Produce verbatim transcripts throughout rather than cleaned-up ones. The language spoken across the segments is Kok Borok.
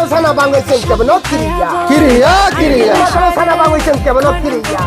Sana bangwi chwng kebono kiriya. Kiriya, kiriya. Sana bangwi chwng kebono kiriya.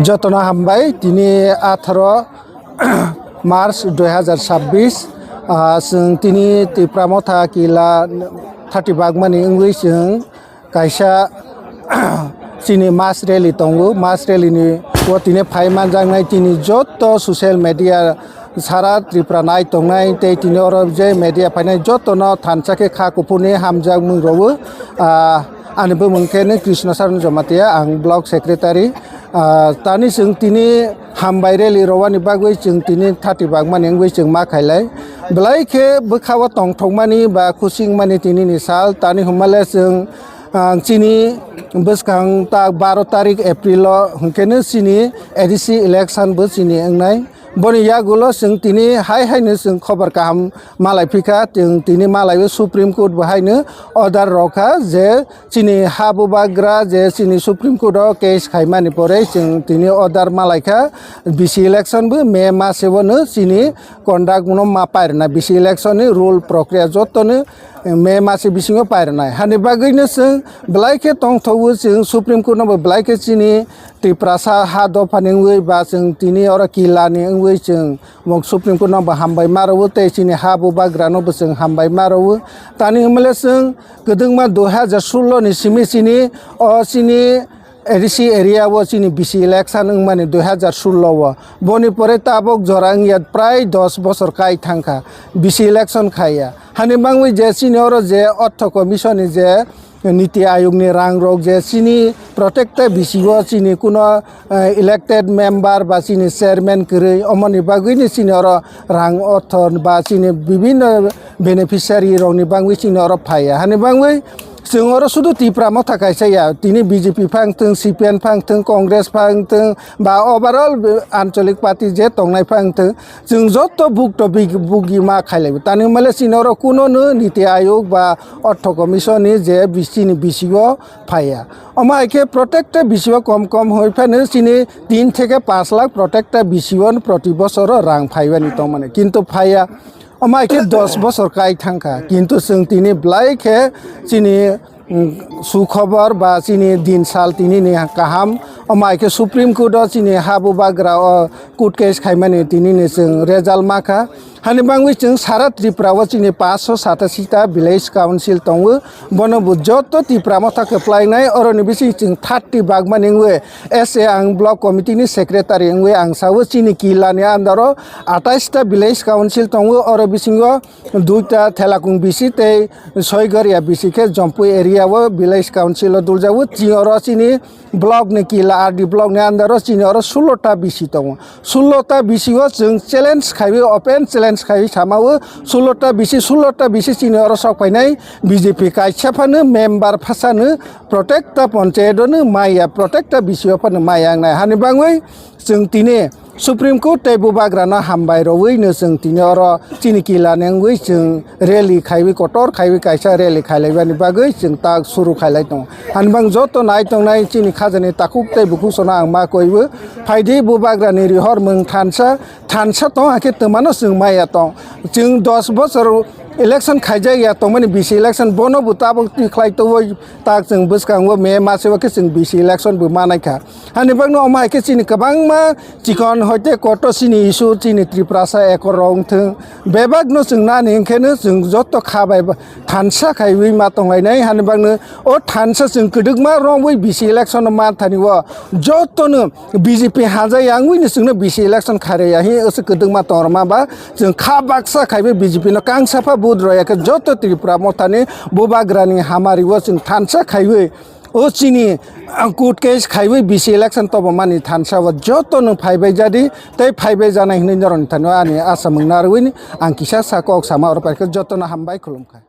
Jotono hambai, tini atharo March dui hazar sabbish, ah, chwng tini Tipra Motha kila thirty bagmani wngwi chwng kaisa chini mass rally tongo. Mass rally ni o tini phai manjaknai chini joto social media sara Tripura nai tongnai tei tini oro je media phainai jotono thansa khe kha kuphurni hamjakmung rwo. Ah, ani bumung khe no Krishna Saran Jamatia, ang block secretary. Ah, tani chwng tini hambai rally rwani bagwi chwng tini thirty bagmani wngwi chwng ma khailai. Belai khe bwkha o tongthokmani ba khusingmani tini ni sal, tani hwnmale chwng, ah, chini bwskang tak baro tarik April o hwnkhe no chini A D C election bo chini wngnai. Boni yagulo chwng tini hai haino chwng khobor kaham malai phikha, chwng tini malai o Supreme Court bo haino order rokha je chini ha bubagra je chini Supreme Court o case khaimani pore chwng tini order malaikha, B C election bo May maseo no chini conduct no ma pairwna, B C election ni rule prokriya joto no May masi bisingo pairwnai. Hani bagwino chwng belai khe tongthogo, chwng Supreme Court no bo belai khe chini Tiprasa ha dophani wngwi ba chwng tini oro kila ni wngwi chwng mok Supreme Court no bo hambai ma rwo tei chini ha bubagra no bo chwng hambai ma rwo. Tani hwnmale chwng kwdwngma dui hazar sullo ni simi chini o chini A D C area o chini B C election wngmani dui hazar sullo o. Boni pore tabok jora wngya prai dos bosor kai thangkha B C election khaiya. Hani bangwi je chini oro je Ortho Commission ni je Niti Ayog ni rang rok je chini protecta B C o chini kuno, eh, elected member ba chini chairman kwrwi, omoni bagwi ni chini oro rang ortho ba chini bibinno beneficiary rok ni bangwi chini oro phaiya. Hani bangwi chwng oro sudu Tipra Motha kaisa ya, tini B J P phang thung, C P M phang thung, Congress phang thung, ba overall ancholik party je tongnai phang thung, chwng joto bukto bigi ma khailaibo. Tani hwnmale chini oro kuno no Niti Ayog ba Ortho Commission ni je B C ni B C o phaiya. Omo hai khe protecta B C o kom kom hoi phano chini tin theke panch lakh protecta B C o proti bosoro rang phaibani tongmani. Kintu phaiya. Omo hai khe dos bosor kai thangkha, kintu chwng tini belai khe chini, mm, sukhobor ba chini din sal tini ni kaham. Omo hai khe Supreme Court o chini ha bubagra o court case khaimani tini ni chwng result makha. Hani bangwi chwng sara Tripura o chini paanch sho satasi ta village council tongo. Bono bo joto Tipra Motha kwplainai, oroni bising chwng thirty bagmani wngwi S A ang block committee ni secretary wngwi ang sao chini kila ni under o atais ta village council tongo, oro bisingo duita Thelakung B C tei Soigoria B C khe Jompui area o village council o duljago. Chini oro chini block ni kila R D block ni under o chini oro sullo ta B C tongo. Sullo ta B C o chwng challenge khaiwi, open challenge khaiwi samao sullo ta B C, sullo ta B C chini oro sok phainai B J P kaisa phano member phasano protecta panchayat o no maya, protecta B C o phano maya wngnai. Hani bangwi chwng tini Supreme Court tei bubagrano hambai rwino chwng tini oro chini kila nengwi chwng rally khaiwi, kotor khaiwi kaisa rally khailaibani bagwi chwng tak suru khailai tongo. Hanbang joto nai tongnai chini khajani takhuk tei bukhuk sono ang ma koiwi phaidi bubagrani rihor mung thansa, thansa tong hakhe twmano chwng maya tong. Chwng dos bosor election khaijak ya tongmani B C election bono bo tabok twi khlai tongwi tak chwng bwskango May maseo khe chwng B C election bo manai kha. Hani bagno omo hai khe chini kwbangma chikon hoite koto chini issue chini Tiprasa ekor rok wngthwng. Bebak no chwng nani hwnkhe no chwng joto kha bai ba-, thansa khaiwi ma tonglainai. Hani bagno o thansa chwng kwdwkma romwi B C election no man thani o joto no B J P haja yangwi no chwngno B C election khairaya hi oso kwdwkma tongrwma ba chwng kha baksa khaiwi B J P no kangsa pha vote roya khe joto Tripura mothani bubagrani hamari o chwng thansa khaiwi o chini, ah, court case khaiwi B C election tobomani thansa o joto no phaibai jadi tei phaibai janai hinwi norokni thani o ani asa mung narwini ang kisa sa kok sama oro paikhe joto no hambai khulumkha.